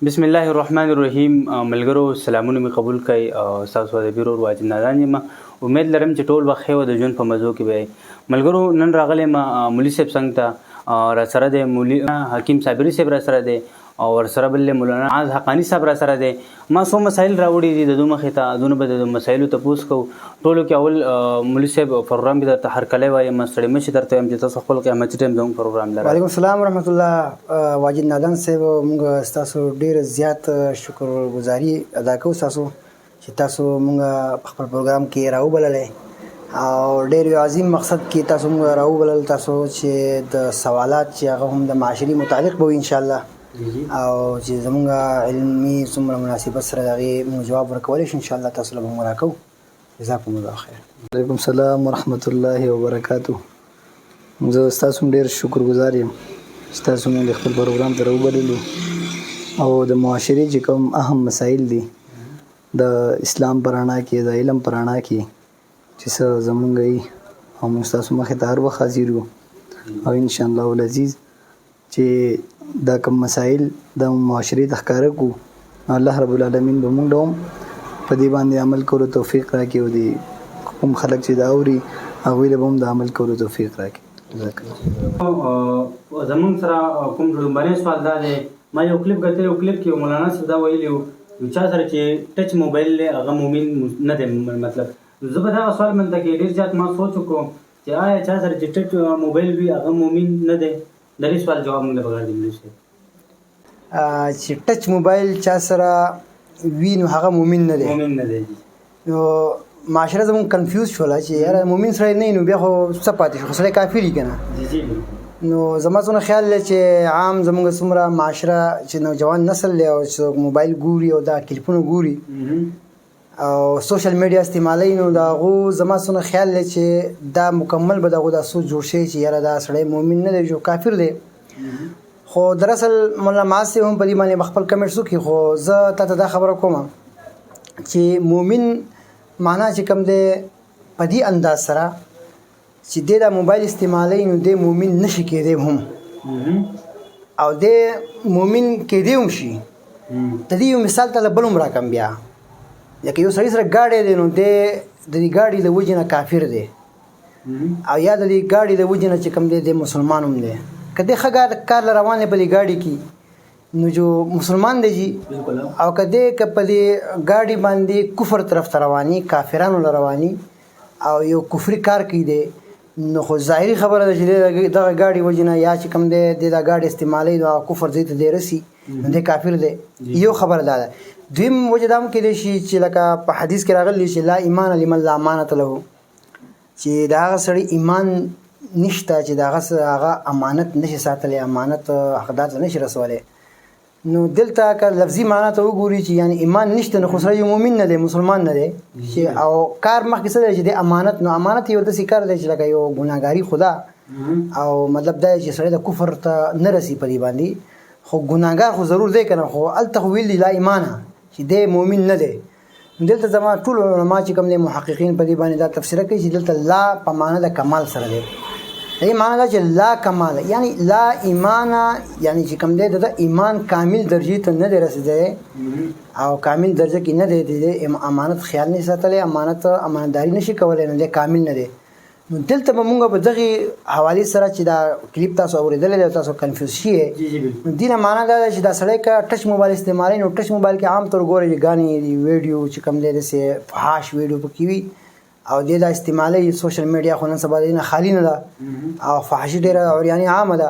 بسم الله الرحمن الرحیم. ملګرو، سلامونه مې قبول کړئ. او تاسو د بیرور واجب نادان یم. امید لرم چې ټول به ښه او د ژوند په مزو کې وي. ملګرو، نن راغلی ما مولوي صاحب څنګ ته. را سره دی مولوي حکیم صابري صاحب را سره دی او ورسره بل مولانا عاز حقانی صاحب را سره دی. ما څو مسایل راوړي دي د دوی مخې ته، دونه به د مسایلو تپوس کوو ټولو کې. اول مولوي صاحب، پروګرام کې درته هرکلی وایم. ستړي مه شي درته وایم چې تاسو خپل قیمتي ټایم زموږ پروګرام لره. وعلیکم السلام ورحمت الله. واجد نادان صاحب، موږ تاسو ډیر زیات شکر گزاري ادا کوو تاسو چې تاسو موږ په خپل پروګرام کې راوبللې او ډیر یو عظیم مقصد کې تاسو موږ راوبلل، تاسو چې د سوالات چې هغه هم د معاشري متعلق به وي ان شاء الله، او چې زموږ علمي څومره مناسبت سره د هغې موږ جواب ورکولی شو، ان شاء الله تاسو له به موږ راکوو. جزاکم الله خیر. علیکم السلام ورحمت الله وبرکاته. زه ستاسو هم ډیر شکرګزار یم چې تاسو موږ د خپل پروګرام ته راوبللو او د معاشرې چې کوم اهم مسایل دي د اسلام په رڼا کې، د علم په رڼا کې چې څه زمونږ یي، او موږ ستاسو مخې ته هر وخت حاضر یو، او ان شاء الله العزیز چې دا کوم مسایل د معاشرې ته ښکاره کړو، نو الله رب العالمین به موږ له هم په دې باندې عمل کولو توفیق راکړي او د کوم خلک چې دا اوري هغوی له به هم د عمل کولو توفیق راکړي. جزاک الله. زمونږ سره کوم لومړنی سوال دا دی، ما یو کلیپ کتلی، یو کلیپ کې مولانا صاحب دا ویلي وو، یو چا سره چې ټچ موبایل دی هغه مؤمن نه دی. مطلب زه به دغه سوال منته کې ډېر زیات ما سوچ وکړو چې آیا چا سره چې ټچ موبایل وي هغه مؤمن نه دی؟ د دې سوال جواب موږ له پکار دی مولوي صاحب. چې ټچ موبایل چا سره وي نو هغه مؤمن نه دی؟ مؤمن نه دی. نو معاشره زموږ کنفیوز شوله چې یاره مؤمن سړی نه، نو بیا خو څه پاتې شو؟ خو سړی کافر وي که نه؟ جی جی نو زما څونه خیال دی چې عام زموږ څومره معاشره چې نوجوان نسل دی او چې موبایل ګوري او دا کلیپونه ګوري او سوشل میډیا استعمالوي، نو د هغو زما څونه خیال دی چې دا مکمل به د هغو دا سوچ جوړ شي چې یاره دا سړی مؤمن نه دی، جو کافر دی. خو دراصل مولانا معاذ صاحب هم په دې باندې خپل کمنټس وکړي، خو زه تا ته دا خبره کوم چې مؤمن معنا چې کوم دی په دې انداز سره چې دی دا موبایل استعمالوي نو دی مؤمن نشي کېدی هم، او دی مؤمن کېدی هم شي. د دې یو مثال ته بل هم راکم بیا، لکه یو سړي سره ګاډی دی، نو دی د دې ګاډي د وجې نه کافر دی او یا د دې ګاډي د وجې نه چې کوم دی، دی مسلمان هم دی. که دی ښه کار له روان دی په دې ګاډي کې نو جو مسلمان دی جی، او که دی که په دې ګاډي باندې کفر طرف ته رواني، کافرانو له رواني او یو کفري کار کوي دی، نو خو ظاهري خبره ده چې دغه ګاډي وجې نه یا چې کوم دی، دی دا ګاډي استعمالوي نو هغه کفر ځای ته دی رسي، نو دی کافر دی. یو خبره دا ده. دویم وجه دا هم کېدای شي چې لکه په حدیث کې راغلي چې لا ایمان لمن لا امانت له، چې د هغه سړي ایمان نشته چې د هغه هغه امانت نشي ساتلی، امانت حقدار ته نشي رسولی. نو دلته که لفظي معنا ته وګوري چې یعنی ایمان نشته، نو خو سړی یو مؤمن نه دی، مسلمان نه دی، چې او کار مخکې څه دی چې د امانت، نو امانت یو داسې کار دی چې لکه یو ګناهګاري خدا او مطلب دا چې سړی د کفر ته نه رسي په دې باندې، خو ګناهګار خو ضرور دی که نه؟ خو هلته خو ویل لا ایمانه چې دی مؤمن نه دی. دلته زما ټول علما چې کوم دی، محققین، په دې باندې دا تفسیر کوي چې دلته لا په معنا د کمال سره دی. دې معنا دا چې لا کمال یعنی لا ایمان، یعنی چې کوم دی د ایمان کامل درجه ته نه دی رسیدلی او کامل درجه کې نه دی، د امانت خیال نه ساتلی، امانت امانتداري نشي کولای، نو دی کامل نه دی. نو دلته به مونږ په دغه حوالې سره چې دا کلیپ تاسو اورېدلی دی، تاسو کنفیوز شئ، نو دینه معنا دا ده چې دا سړی که ټچ موبایل استعمالوي، نو ټچ موبایل کې عام طور ګورئ چې ګانې دي، ویډیو چې کوم دی داسې فحاش ویډیو پکې وي او دی دا استعمالوي. سوشل میډیا خو نن سبا د نه خالي نه ده او فحاشي ډېره عریاني عامه ده،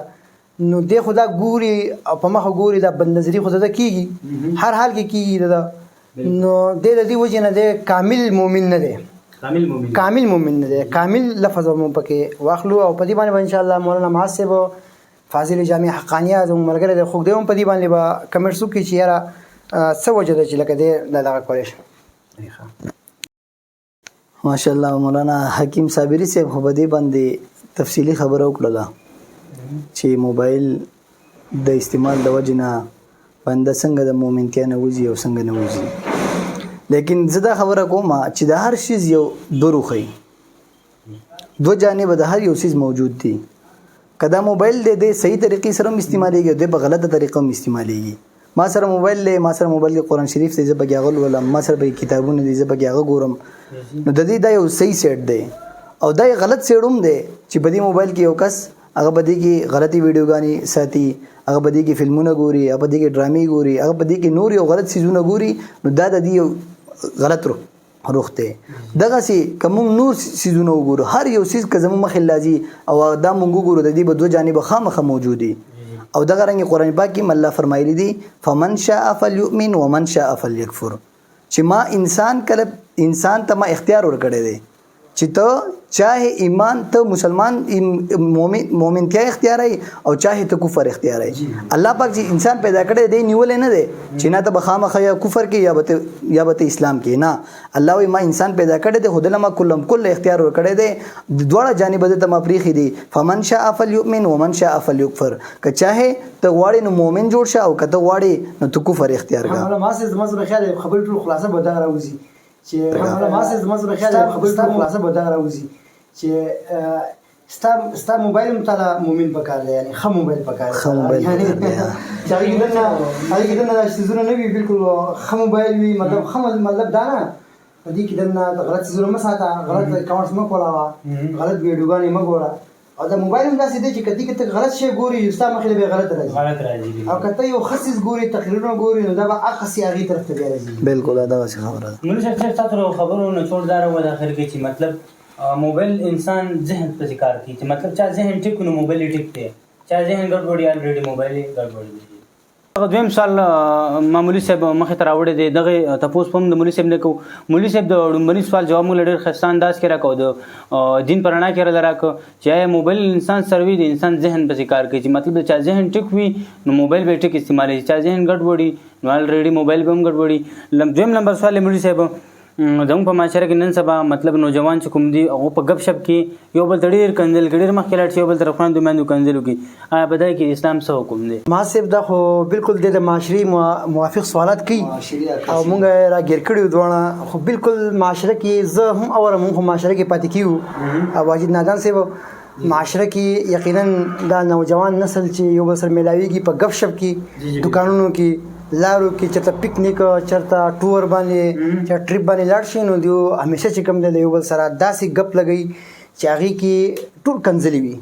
نو دی خو دا ګوري او په مخه ګوري، دا بندنظري خو ده کېږي، هر حال کې کېږي ده. نو دی د دې وجې نه دی کامل مؤمن نه دی. کامل مؤمن کامل مؤمن نه دی. کامل لفظ به مونږ پکې واخلو او په دې باندې به ان شاء الله مولانا معاذ صاحب فاضل جامع حقانیه زموږ ملګری دی، خو دی هم په دې باندې به کمنټس وکړي چې یاره څه وجه ده چې لکه دی دا دغه کولی شي. ماشاءالله، مولانا حکیم صابری صاحب خو په دې باندې تفصیلي خبره وکړله چې موبایل د استعمال د وجې نه بنده څنګه د مؤمنتیا نه وځي او څنګه نه وځي. لیکن زه دا خبره کوم چې د هر شیز یو دوه رخې، دوه جانبه د هر یو څیز موجود دي. که دا موبایل دی، دی صحیح طریقې سره هم استعمالیږي، دی په غلطه طریقه هم استعمالیږي. ما سره موبایل دی، ما سره موبایل کې قرآن شریف دی، زه پکې هغه لولم، ما سره پکې کتابونه دي، زه پکې هغه ګورم. نو د دې دا یو صحیح سیټ دی، او دا یې غلط سیټ هم دی چې په دې موبایل کې یو کس هغه په دې کې غلطې ویډیوګانې ساتي، هغه په دې کې فلمونه ګوري، هغه په دې کې ډرامې ګوري، هغه په دې کې نور یو غلط څیزونه ګوري. نو دا د دې یو غلط رخ دی. دغسې که موږ نور څیزونه وګورو، هر یو څیز که زموږ مخې له راځي او دا موږ وګورو، د دې به دوه جانبه خامخا موجود دي. او دغه رنګ قرآن پاک کې الله فرمایلی دی، فمن شاء فلیؤمن ومن شاء فلیکفر، چې ما انسان کله انسان ته ما اختیار ورکړی دی چې ته چاہے ایمان ته مسلمان مؤمنتیا اختیارای او چاہے ته کفر اختیارای. الله پاک چې انسان پیدا کړی دی نیولې نه دی چې نه ته به خامخا یا کفر کې یا به ته اسلام کې، نه، الله وایي ما انسان پیدا کړی دی، خو دله ما کلم کل اختیار ورکړی دی، دواړه جانبه ده ته ما پرېښي دي. فمن شاء فلیؤمن ومن شاء فلیکفر، که چاہے ته غواړې نو مؤمن جوړ شه او که ته غواړې نو ته کفر اختیار کړه. ما څه زما خیال خبرې ټول خلاصه به دغه راوځي چې ما څه زما خیال خبرې ټول خلاصه به دغه راوځي چې ستا موبایل هم تاله مؤمن پکار دی، یعنی ښه موبایل پکار دی، ښه موبایل پکار دی، چې هغې کې دننه داسې څیزونه نه وي، بالکل ښه موبایل وي. مطلب ښه مطلب دا نه په دې کې دننه غلط څیزونه مه ساته، غلط اکاونټس مه کولاوه، غلط ویډیوګانې مه ګوره. او دا موبایل هم داسې دی چې که دې کې ته غلط شی ګوري ستا مخې له بیا غلط راځي، او که ته یو ښه څیز ګورې، تقریرونه ګورې، نو دا به هغسې هغې طرف ته بیا راځي. بالکل دا دغسې خبره ده. مولوي صاحب ستاسو له خبرو نچوړ دا راووت اخر کې چې مطلب موبایل انسان ذهن پسې کار کوي، چې مطلب چا ذهن ټیک نو موبایل یې ټیک دی، چا ذهن ګډوډي الریډي موبایل یې ګډوډ دی. دغه دویم سوال ما مولوي صاحب مخې ته راوړی دی، دغه تپوس هم د مولوي صاحب نه کوو. مولوي صاحب د لومړني سوال جواب موږ له ډېر ښایسته انداز کې راکړ، د دین په رڼا کې راله راکړ چې آیا موبایل انسان سره وي د انسان ذهن پسې کار کوي، چې مطلب د چا ذهن ټیک وي نو موبایل به یې ټیک استعمالوي، چې چا ذهن ګډوډي نو الریډي موبایل به هم ګډوډي. دویم نمبر سوال مولوي صاحب، زموږ په معاشره کې نن سبا مطلب نوجوان چې کوم دي هغه په ګپ شپ کې یو بل ته ډېر کنځل کوي، ډېر مخکې لاړ شي یو بل ته خویندو میندو کنځل وکړي، آیا په دې کې اسلام څه حکم دی؟ ما صاحب دا خو بالکل د معاشرې موافق سوالات کوي او مونږ یې راګیر کړي یو دواړه، خو بالکل معاشره کې زه هم اورم، مونږ خو معاشره کې پاتې کیو. او واجد نادان صاحب معاشره کې یقینا دا نوجوان نسل چې یو بل سره میلاویږي په ګپ شپ کې، دوکانونو کې، لارو کې، چېرته پکنیک، چېرته ټور باندې، چېرته ټریپ باندې لاړ شي، نو دیو همیشه چې کوم دی له یو بل سره داسې ګپ لګوي چې هغې کې ټول کنځلې وي.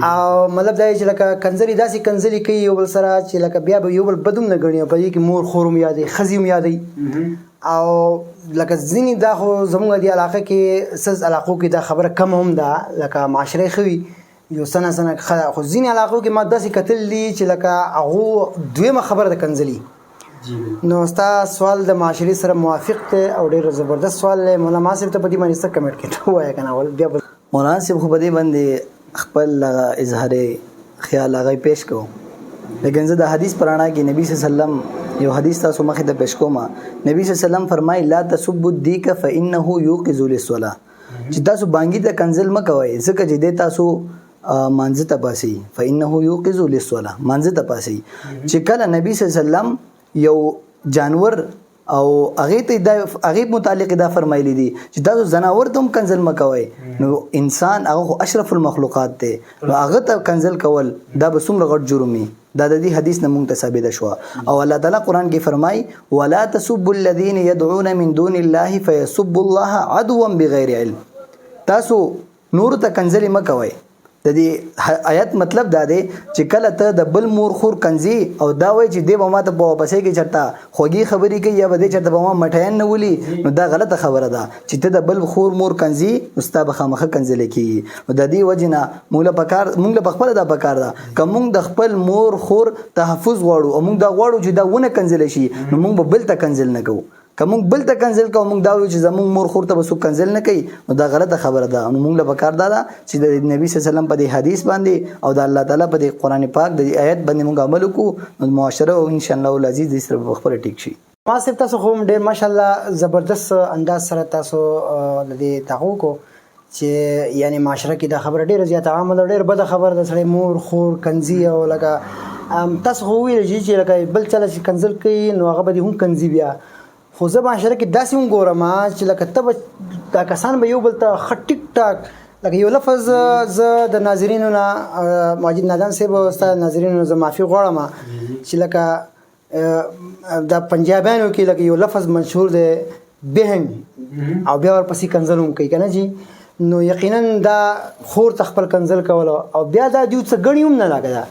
او مطلب دا چې لکه کنځلې داسې کنځلې کوي یو بل سره چې لکه بیا به یو بل بد هم نه ګڼي، او په دې کې مور خور هم یادوي، ښځې هم یادوي. او لکه ځینې دا خو زموږ دې علاقه کې څه علاقو کې دا خبره کمه هم ده، لکه معاشره ښه وي یو څه نه څه نه ښه ده، خو ځینې علاقو کې ما داسې کتل دي چې لکه هغو دویمه خبره ده کنځلې. نو ستا سوال د معاشرې سره موافق دی او ډېر زبردست سوال دی. مولانا صاحب ته په دې باندې څه کمنټ کې ته ووایه که نه اول بیا مولانا صاحب خو په دې باندې خپل هغه اظهار خیال هغه پیش کړو، لیکن زه د حدیث په رڼا کې نبی صلی الله علیه وسلم یو حدیث تاسو مخې ته پیش کوم. نبی صلی الله علیه وسلم فرمایي لا تسبوا الدیک فانه یوقظ للصلاه، چې تاسو بانګي ته کنځل مه کوئ ځکه چې دی تاسو مانځه ته پاسي، فانه یوقظ للصلاه، مانځه ته پاسي. چې کله نبی صلی الله علیه وسلم یو جانور او هغې ته دا هغې متعلق دا فرمایلی دي چې تاسو ځناور ته هم کنځل مه کوئ، نو انسان هغه خو اشرف المخلوقات دی، نو هغه ته کنځل کول دا به څومره غټ جرم وي. دا د دې حدیث نه مونږ ته ثابته شوه. او الله تعالی قرآن کې فرمایي ولا تسبوا الذین يدعون من دون الله فيسبوا الله عدوا بغیر علم، تاسو نورو ته کنځلې مه کوئ. د دې آیت مطلب دا دی چې کله ته د بل مور خور کنځي او دا وایي چې دی به ما ته په واپسۍ کې چېرته خوږې خبرې کوي یا به دی چېرته به ما مټیان نه ولي، نو دا غلطه خبره ده چې ته د بل خور مور کنځي نو ستا به خامخا کنځلی کېږي. نو د دې وجې نه مونږ له په خپله دا پکار ده که مونږ د خپل مور خور تحفظ غواړو او مونږ دا غواړو چې دا ونه کنځلی شي، نو مونږ به بل ته کنځل نه کوو. که مونږ بل ته کنځل کوو، مونږ دا وایو چې زمونږ مور خور ته به څوک کنځل نه کوي، نو دا غلطه خبره ده. نو مونږ له پکار دا ده چې د نبی صلی الله علیه وسلم په دې حدیث باندې او د الله تعالی په دې قرآن پاک د دې آیت باندې مونږ عمل وکړو، نو معاشره او ان شاء الله العزیز دې سره به خپله ټیک شي. ما صاحب تاسو خو هم ډېر ماشاءالله زبردست انداز سره تاسو د دې دغه وکړو چې یعنی معاشره کې دا خبره ډېره زیاته عامه ده، ډېره بده خبره ده، سړی مور خور کنځي. او لکه تاسو خو وویل چې لکه بل چا له چې کنځل کوي نو هغه به دې هم کنځي بیا. خو زه معاشره کې داسې هم ګورم چې لکه ته به دا کسان به یو بل ته ښه ټیک ټاک لکه یو لفظ زه د ناظرینو نه ماجد نادان صاحب ستا ناظرینو نه زه معافي غواړم چې لکه د پنجابیانو کې لکه یو لفظ مشهور دی بهن، او بیا ورپسې کنزل هم کوي کنه جی. نو یقینا دا خور ته خپل کنزل کوله او بیا دا دیو څه غنی هم نه لګا.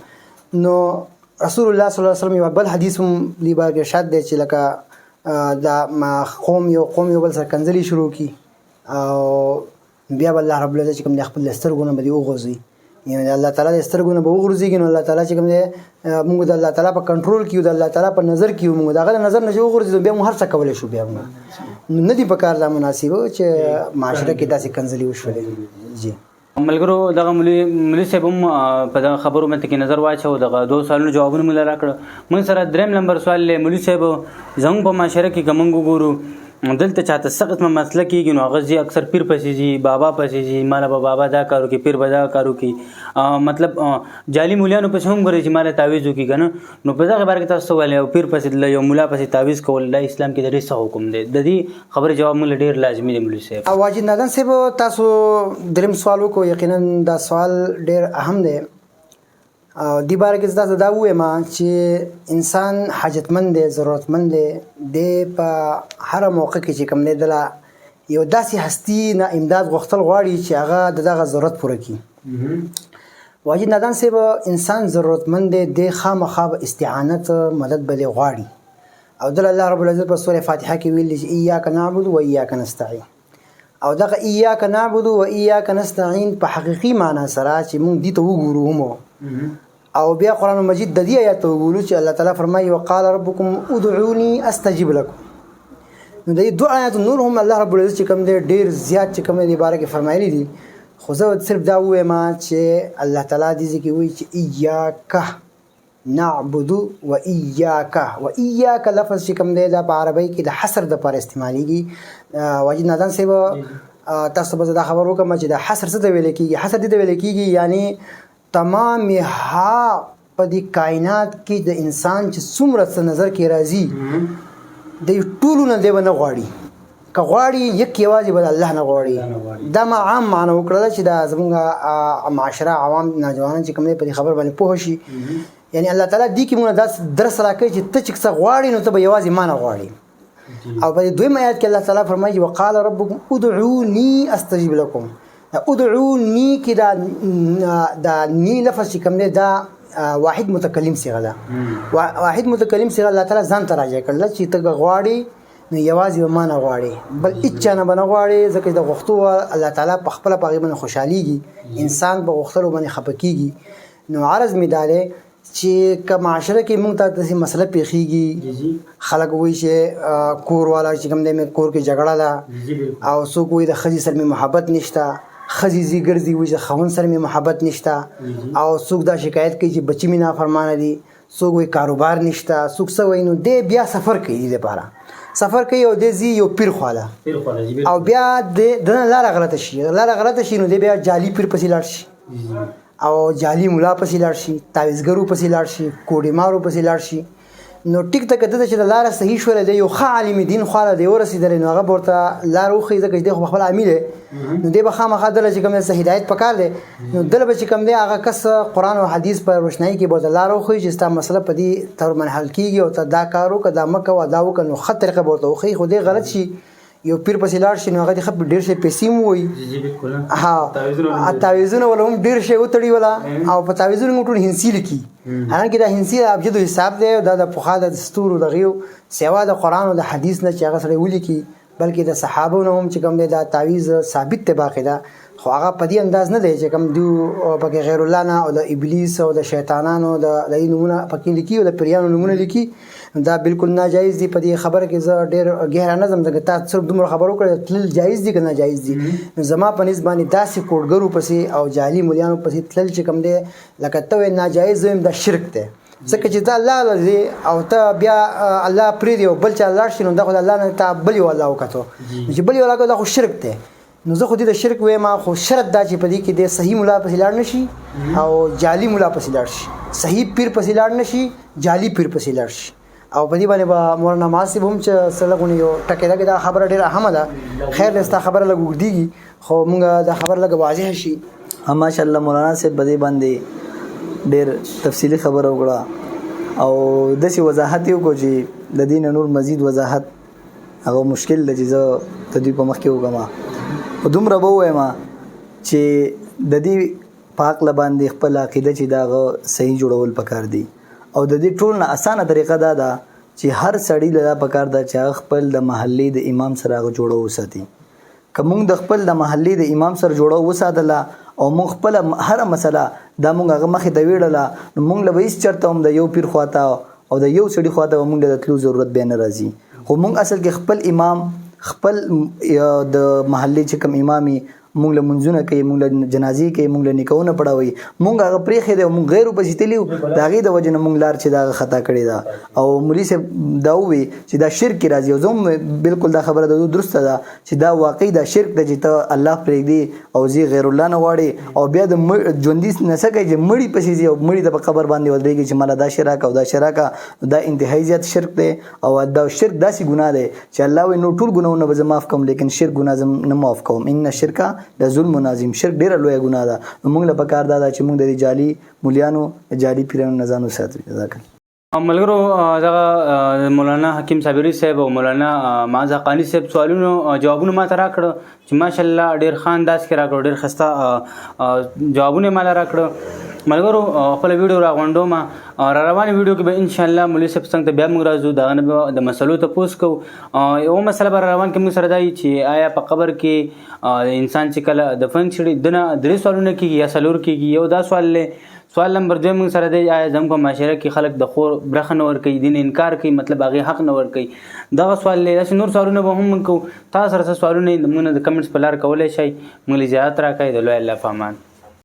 نو رسول الله صلی الله علیه وسلم یو بل حدیث هم دی بار کې ارشاد دی چې لکه دا قوم یو قوم یو بل سره کنزلی شروع کی او بیا به الله رب العزت چې کوم د خپل سترګو نه به دې وغورځوي، یعنی الله تعالی د سترګو نه به وغورځېږي. نو الله تعالی چې کوم دی موږ د الله تعالی په کنټرول کې یو، د الله تعالی په نظر کې یو، موږ د هغه د نظر نه چې وغورځېدو بیا موږ هر څه کولی شو. بیا موږ نه دي په کار دا مناسب چې معاشره کې داسې کنځلې وشولې جی. ملګرو دغه مولوي صاحب هم په دغه خبرو باندې کې نظر واچو، دغه دوه سوالونو جوابونه موږ راکړه. موږ سره دریم نمبر سوال دی مولوي صاحب، زموږ په معاشره کې که موږ وګورو دلته چاته څه قسمه مسله کېږي نو هغه ځي اکثر پیر پسې ځي، بابا پسې ځي، ماله به بابا دا کار وکړي، پیر به دا کار وکړي، مطلب جعلي مولیانو پسې هم ګوري چې ماله تعویذ وکړي که نه. نو په دغه باره کې تاسو څه وایئ؟ او پیر پسې تللی یو ملا پسې تعویذ کول دا اسلام کې د ډېر څه حکم دی؟ د دې خبرې جواب موږ له ډېر لازمي دی مولوي صاحب. واجد نادان صاحب، تاسو دریم سوال وکړو، یقینا دا سوال ډېر اهم دی. او دې باره کې زه تاسو دا ووایم چې انسان حاجتمند دی، ضرورتمند دی، دی په هره موقع کې چې کوم دی دله یو داسې هستی نه امداد غوښتل غواړي چې هغه د دغه ضرورت پوره کړي. واجد نادان صاحب، انسان ضرورتمند دی، دی خامخا به استعانت مدد به دی غواړي. او دله الله رب العزت په سوره فاتحه کې ویلي چې ایاک نعبد و ایاک نستعین. او دغه ایاک نعبد و ایاک نستعین په حقیقي معنا سره چې موږ دې ته وګورو هم، او بیا قرآن مجید د دې آیات ته وګورو چې الله تعالی فرمایي وقال ربکم ادعوني استجب لکم. نو د دې دوه آیات نور هم الله رب العزت چې کوم دی ډېر زیات چې کوم دی باره کې فرمایلي دي. خو زه صرف دا ووایم چې الله تعالی دې ځای کې وایي چې ایاک نعبد و ایاک، و ایاک لفظ چې کوم دی دا په عربۍ کې د حصر دپاره استعمالیږي. واجد نادان صاحب، تاسو به زه دا خبر وکړم چې د حصر څه ته ویل کېږي؟ حصر دې ته ویل کېږي یعنی تمام ها په دې کائنات کې د انسان چې څومره څه نظر کې راځي د ټولو نه دی به نه غواړي، که غواړي یک یوازې به د الله نه غواړي. دا ما عام معنا وکړله چې دا زموږ معاشره عوام نوجوانان چې کوم دی په دې خبر باندې پوه شي. یعنی الله تعالی دې کې موږ دا درس راکوي چې ته چې څه غواړې نو ته به یوازې ما نه غواړې. او په دې دویم آیات کې الله تعالی فرمایي وقال ربکم ادعوني استجب لکم. ادعوني کې دا نی لفظ چې کوم دی دا واحد متکلم صیغه ده. واحد متکلم صیغه الله تعالی ځان ته راجع کړله چې ته غواړې نو یوازې به ما نه غواړې، بل هېچا نه به نه غواړې، ځکه چې د غوښتو الله تعالی په خپله په هغې باندې خوشحالېږي، انسان په غوښتلو باندې خفه کېږي. نو عرض مې دا دی چې که معاشره کې موږ ته داسې مسله پېښېږي، خلک وایي چې کور والا چې کوم دی مې کور کې جګړه ده، او څوک وایي د ښځې سره مې محبت نشته، ښځې ځي ګرځي وایي چې خاوند سره مې محبت نشته، او څوک دا شکایت کوي چې بچي مې نافرمانه دي، څوک وایي کاروبار نشته، څوک څه وایي. نو دی بیا سفر کوي، دې لپاره سفر کوي او دی ځي یو پیر خواله، او بیا د دنه لاره غلطه شي، لاره غلطه شي نو دی بیا جعلي پیر پسې لاړ شي، او جعلي ملا پسې لاړ شي، تعویذګرو پسې لاړ شي، کوډیمارو پسې لاړ شي. نو ټیک ته که ده چې د لاره صحیح شوله، دی یو ښه عالم دین خواله دی ورسېدلی، نو هغه به ورته لاره وښیي، ځکه چې دی خو په خپله امي دی، نو دی به خامخا دله چې کوم دی څه هدایت پکار دی، نو دله به چې کوم دی هغه کس قرآن او حدیث په روشنایي کې به ورته لاره وښیي چې ستا مسله په دې تور باندې حل کېږي، او ته دا کار وکړه، دا مه کوه، دا وکړه، نو ښه طریقه به ورته وښیي. خو دی غلط شي، یو پیر پسې لاړ شي، نو هغه دې ښه ډېر شی پیسې هم ووایي، ها تعویذونه ولا هم ډېر شی وتړي ولا، او په تعویذونو کې ټول هندسي لیکي، حالانکه دا هندسي د ابجدو حساب دی، دا د پخوا د ستورو دغیو سوا د قرآن او د حدیث نه چې هغه سړی ولیکي، بلکې د صحابو نه هم چې کوم دی دا تعویذ ثابت دی باقاعده، خو هغه په دې انداز نه دی چې کوم دیو پکې غیر الله نه او د ابلیس او د شیطانانو د دې نومونه پکې لیکي او د پریانو نومونه لیکي، دا بالکل ناجایز دي. په دې خبره کې زه ډېر ګهره نه ځم، ځکه تا صرف دومره خبر وکړه تلل جایز دي که ناجایز دي. نو زما په نسبت باندې داسې کوډګرو پسې او جعلي ملیانو پسې تلل چې کوم دی لکه ته وایې ناجایز ویم، دا شرک دی، ځکه چې ته الله لري او ته بیا الله پرېږدي او بل چا لاړ شي، نو دا خو د الله نه تا بل یو الله وکتو، چې بل یو الله وکتو دا خو شرک دی. نو زه خو دې د شرک وایم، خو شرط دا چې په دې کې د صحیح ملا پسې لاړ نه شي او جعلي ملا پسې لاړ شي، صحیح پیر پسې لاړ نه شي، جعلي پیر پسې لاړ شي. او په دې باندې به مولانا معاصب هم چې څه لږ یو ټکی لګي، دا خبره ډېره اهمه ده. خیر دی، ستا خبره لږ اوږدېږي، خو موږ دا خبره لږه واضح شي. ماشاءالله مولانا صاحب په دې باندې ډېر تفصیلي خبره وکړه. او داسې وضاحت یې وکړو چې د دې نه نور مزید وضاحت هغه مشکل دی چې زه د دوی په مخ کې وکړم. خو دومره به ووایم چې د دې په عقل باندې خپل عقیده چې د هغه صحیح جوړول پکار دي، او د دې ټول نه اسانه طریقه دا ده چې هر سړي له دا پکار ده چې هغه خپل د محلې د امام سره هغه جوړه وساتي. که مونږ د خپل د محلې د امام سره جوړه وساتله او مونږ خپله هره مسله دا مونږ هغه مخې ته ویړله، نو مونږ له به هیڅ چرته هم د یو پیر خواته او د یو سړي خواته به مونږ له د تلو ضرورت بیا نه راځي. خو مونږ اصل کې خپل امام، خپل د محلې چې کوم امام وي، مونږ له منځونه کوي، مونږ له جنازې کوي، مونږ له نکاحونه پړاوي، مونږ هغه پرېښی دی او مونږ غیرو پسې تللي یو، د هغې د وجې نه مونږ لار چې د هغه خطا کړې ده. او مولوي صاحب دا ووی چې دا شرک کې راځي، او زه هم بالکل دا خبره د دوی درسته ده چې دا واقعي دا شرک ده چې ته الله پرېږدې او ځې غیر الله نه غواړې، او بیا د ژوندي نه څه کوي چې مړي پسې ځي او مړي ته په قبر باندې ودرېږي چې ماله دا شی راکړه او دا شی راکړه. دا انتهایي زیات شرک دی، او دا شرک داسې ګناه دی چې الله وایي نور ټول ګناهونه به زه معاف کوم، لیکن شرک ګناه زه نه معاف کوم. ان الشرک لظلم عظیم، شرک ډیره لویه ګناه ده. نو موږ له پکار دا ده چې موږ د دې جعلي مولیانو، جعلي پیرانو نه ځان وساتو. جزاک الله. ملګرو، دغه مولانا حکیم صابری صاحب او مولانا معاذ حقانی صاحب سوالونو جوابونه ما ته راکړه چې ماشاءالله ډیر ښه انداز کې راکړو، ډیر ښایسته جوابونه یې ماله راکړه. ملګرو، خپله ویډیو راغونډوم، را روانې ویډیو کې به ان شاء الله مولوي صاحب څنګ ته بیا موږ راځو، د هغه نه به د مسلو تپوس کوو. یوه مسله به را روان کې موږ سره دا وي چې آیا په قبر کې انسان چې کله دفن شي دنه درې سوالونه کېږي یا څلور کېږي؟ یو دا سوال دی. سوال نمبر 2 موږ سره دی، آیا زموږ په معاشره کې خلک د خور برخه نه ورکوي، دین انکار کوي، مطلب هغې حق نه ورکوي؟ دغه سوال دی. داسې نور سوالونه به هم موږ کوو. تاسو سره څه سوالونه دي، موږ نه د کمنټس په لار کولی شئ، موږ له زیات راکړئ. د لوی الله په امان.